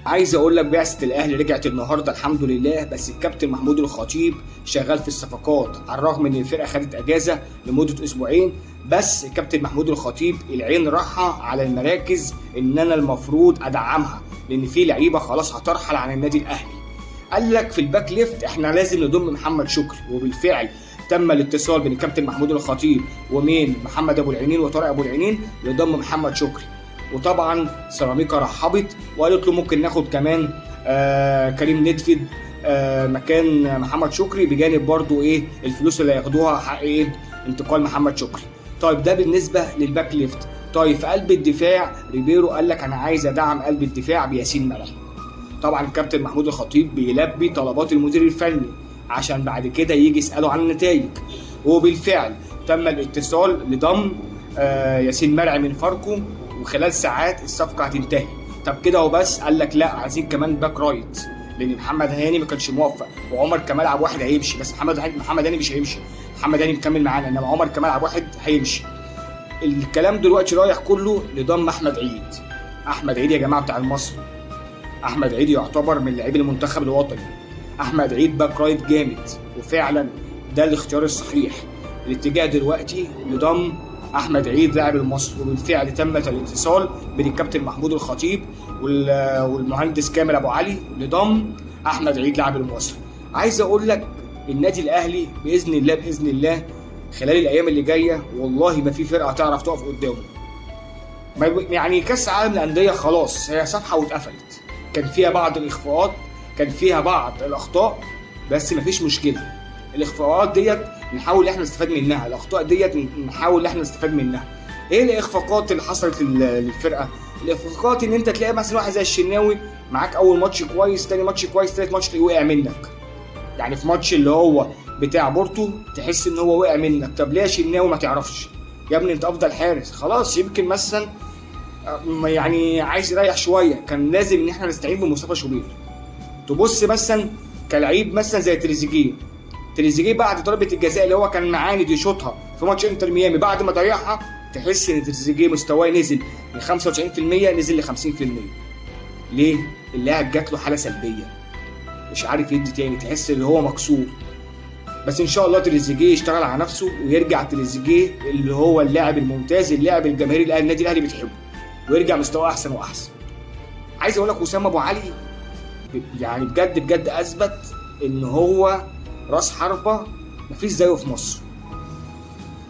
عايز اقول لك بعثه الاهلي رجعت النهارده الحمد لله، بس الكابتن محمود الخطيب شغال في الصفقات على الرغم ان الفرقة خدت اجازه لمدة اسبوعين. بس الكابتن محمود الخطيب العين راحة على المراكز ان انا المفروض ادعمها، لان في لعيبة خلاص هترحل عن النادي الاهلي. قال لك في ال back left احنا لازم نضم محمد شكري، وبالفعل تم الاتصال بين الكابتن محمود الخطيب ومين محمد ابو العينين وطارق ابو العينين لضم محمد شكري. وطبعا سيراميكا رحبت وقالت له ممكن ناخد كمان كريم ندفد مكان محمد شكري، بجانب برضو ايه الفلوس اللي هياخدوها حق ايه انتقال محمد شكري. طيب ده بالنسبة لل back left. طيب في قلب الدفاع ريبيرو قال لك انا عايز ادعم قلب الدفاع بياسين مرعي. طبعا الكابتن محمود الخطيب بيلبي طلبات المدير الفني عشان بعد كده يجي يساله عن النتائج، وبالفعل تم الاتصال لضم ياسين مرعي من فاركو، وخلال ساعات الصفقة هتنتهي. طب كده وبس؟ قال لك لا، عايزين كمان back right، لان محمد هاني ما كانش موفق، وعمر كمال عبد الواحد هيمشي، بس محمد هاني مش هيمشي، محمد هاني مكمل معانا، انما عمر كمال عبد الواحد هيمشي. الكلام دلوقتي رايح كله لضم احمد عيد. احمد عيد يا جماعة بتاع المصري، احمد عيد يعتبر من لاعبي المنتخب الوطني. احمد عيد back right جامد، وفعلا ده الاختيار الصحيح. الاتجاه دلوقتي لضم احمد عيد لاعب المصري، وبالفعل تمت الاتصال بين الكابتن محمود الخطيب والمهندس كامل ابو علي لضم احمد عيد لاعب المصري. عايز اقول لك النادي الاهلي باذن الله باذن الله خلال الايام اللي جاية والله ما في فرقه تعرف تقف قدامه. يعني كاس العالم للاندية خلاص هي صفحة واتقفلت، كان فيها بعض الاخفاقات، كان فيها بعض الاخطاء، بس مفيش مشكلة. الاخفاقات ديت نحاول احنا نستفاد منها، الاخطاء ديت نحاول احنا نستفاد منها. ايه الاخفاقات اللي حصلت للفرقة؟ الاخفاقات ان انت تلاقي مثلا واحد زي الشناوي معاك اول ماتش كويس، تاني ماتش كويس، تالت ماتش تلاقيه وقع منك. يعني في ماتش اللي هو بتاع بورتو تحس ان هو وقع منك. طب ليه يا شناوي ما تعرفش يا ابني انت افضل حارس؟ خلاص يمكن مثلا يعني عايز يريح شوية، كان لازم ان احنا نستعين بمصطفى شوبير. تبص مثلا كلعيب مثلا زي تريزيجيه، تريزيجيه بعد ضربه الجزاء اللي هو كان معاند يشوطها في ماتش انتر ميامي بعد ما ضيعها، تحس ان تريزيجيه مستواه نزل من 95% نزل ل 50%. ليه؟ اللاعب جات له حاله سلبية، مش عارف يدي تاني، تحس ان هو مكسور. بس ان شاء الله تريزيجيه يشتغل على نفسه ويرجع تريزيجيه اللي هو اللاعب الممتاز، اللاعب الجماهيري الاهلي النادي الاهلي بتحبه، ويرجع مستواه احسن واحسن. عايز اقول لك وسام ابو علي يعني بجد بجد اثبت ان هو راس حربه مفيش زيه في مصر.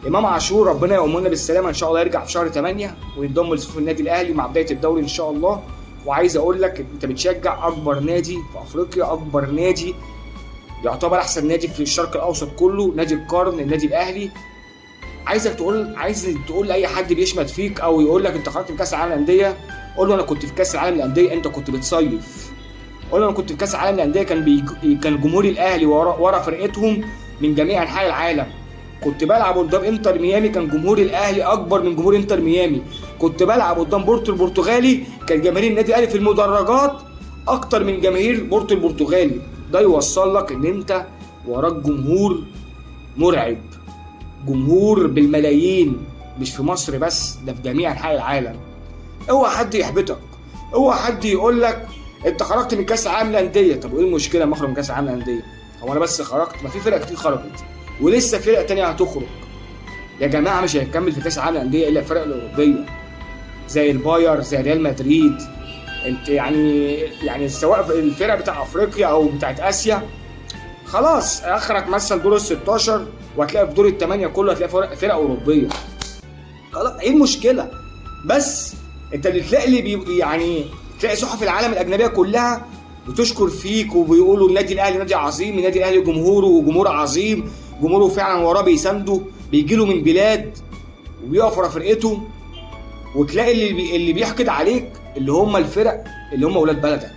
امام عاشور ربنا يقومنا بالسلامة ان شاء الله، يرجع في شهر 8 وينضم لصفوف النادي الاهلي مع بداية الدوري ان شاء الله. وعايز اقول لك انت بتشجع اكبر نادي في افريقيا، اكبر نادي يعتبر احسن نادي في الشرق الاوسط كله، نادي القرن النادي الاهلي. عايز تقول لاي حد بيشمت فيك او يقول لك انت خرجت من كاس العالم للاندية، قول له انا كنت في كاس العالم للاندية، انت كنت بتصيف. قول له انا كنت في كاس العالم للاندية، كان جمهور الاهلي ورا فرقتهم من جميع انحاء العالم. كنت بلعب قدام انتر ميامي، كان جمهور الاهلي اكبر من جمهور انتر ميامي. كنت بلعب قدام بورتو البرتغالي، كان جماهير النادي الاهلي في المدرجات اكتر من جماهير بورتو البرتغالي. ده يوصل لك ان انت وراك جمهور مرعب، جمهور بالملايين، مش في مصر بس، ده في جميع انحاء العالم. اوعى حد يحبطك، اوعى حد يقول لك انت خرجت من كاس العالم للاندية. طب وايه المشكلة اما اخرج من كاس العالم للاندية؟ هو انا بس خرجت؟ ما في فرق كتير خرجت ولسه فرق تانية هتخرج. يا جماعة مش هيكمل في كاس العالم للاندية الا الفرق الاوروبية زي الباير، زي ريال مدريد. انت يعني سواء الفرق بتاع افريقيا او بتاعت اسيا، خلاص اخرك مثلا دور ال 16، وهتلاقي في دور الثمانية كله هتلاقي فرق اوروبية. خلاص ايه المشكلة؟ بس انت اللي تلاقي اللي بي يعني تلاقي صحف العالم الاجنبية كلها بتشكر فيك وبيقولوا النادي الاهلي نادي عظيم، النادي الاهلي جمهوره وجمهور عظيم، جمهوره فعلا وراه بيسانده، بيجي له من بلاد وبيقف ورا فرقته. وتلاقي اللي بيحقد عليك اللي هم الفرق اللي هم ولاد بلدك.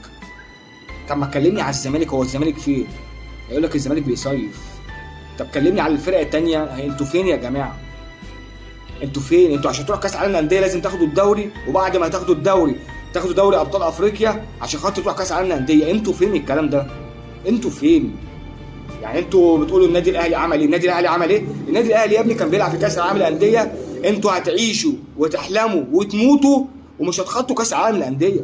طب ما تكلمني على الزمالك، هو الزمالك فين؟ هيقول لك الزمالك بيصيف. طب كلمني على الفرق التانية، انتوا فين يا جماعة؟ انتوا فين؟ انتوا عشان تروحوا كاس العالم للاندية لازم تاخدوا الدوري، وبعد ما تاخدوا الدوري تاخدوا دوري ابطال افريقيا عشان خاطر تروح كاس العالم للاندية. انتوا فين الكلام ده؟ انتوا فين؟ يعني انتوا بتقولوا النادي الاهلي عمل ايه؟ النادي الاهلي عمل ايه؟ النادي الاهلي يا ابني كان بيلعب في كاس العالم للاندية. انتوا هتعيشوا وتحلموا وتموتوا ومش هتخطوا كاس العالم للاندية.